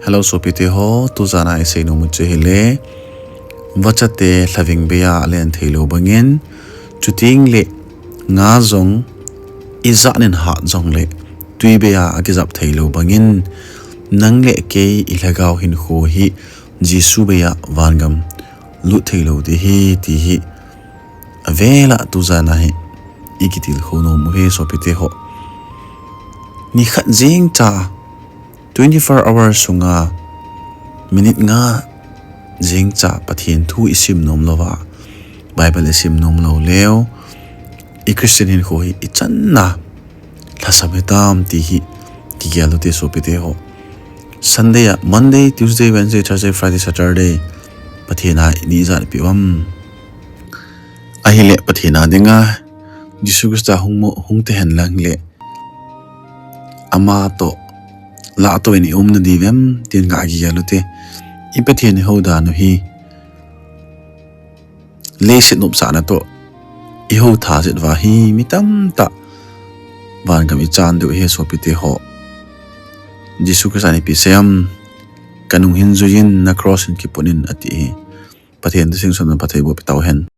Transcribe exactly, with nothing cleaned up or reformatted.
Hello sopite ho, tujana isei nom u chu hile, vachate lhaving beiya alen theilou bangin, chuting le nga jong ijat nin hat jongle twi beiya akijap theilou bangin, nang le kei ilhagao hinkho hi Jesu beiya vangam lut theilou ding ahi ti hi avela tujana hi ikitilkhou nom u ahi sopite ho. Nikhat jengcha twenty-four hours sunga minute nga jengcha Pathen thu isim nom louva, Bible isim nom lou leu, i Christian hinkho hi ichanna lhasam hitam ti hi kigel u hite sopite ho. Sunday a, Monday, Tuesday, Wednesday, Thursday, Friday, Saturday, Pathen a ini ijat ipi uvam? Ahile Pathen a dinga Jesu Christa hung mo, hung tehen lang le, ama toh, lah toh in iumna diuvem tin ga kigel u hite. I Pathen ihou dan u hi leiset nopsahna toh ihou tha jet uva hi mi tamtah vangam ichan diu ahi sopite ho. Jesu Christa in ipi asei em? Kanung hin juiyin, na cross hin kiput in ati ahi. Pathen thusei sunna phatthei boh pi tauhen.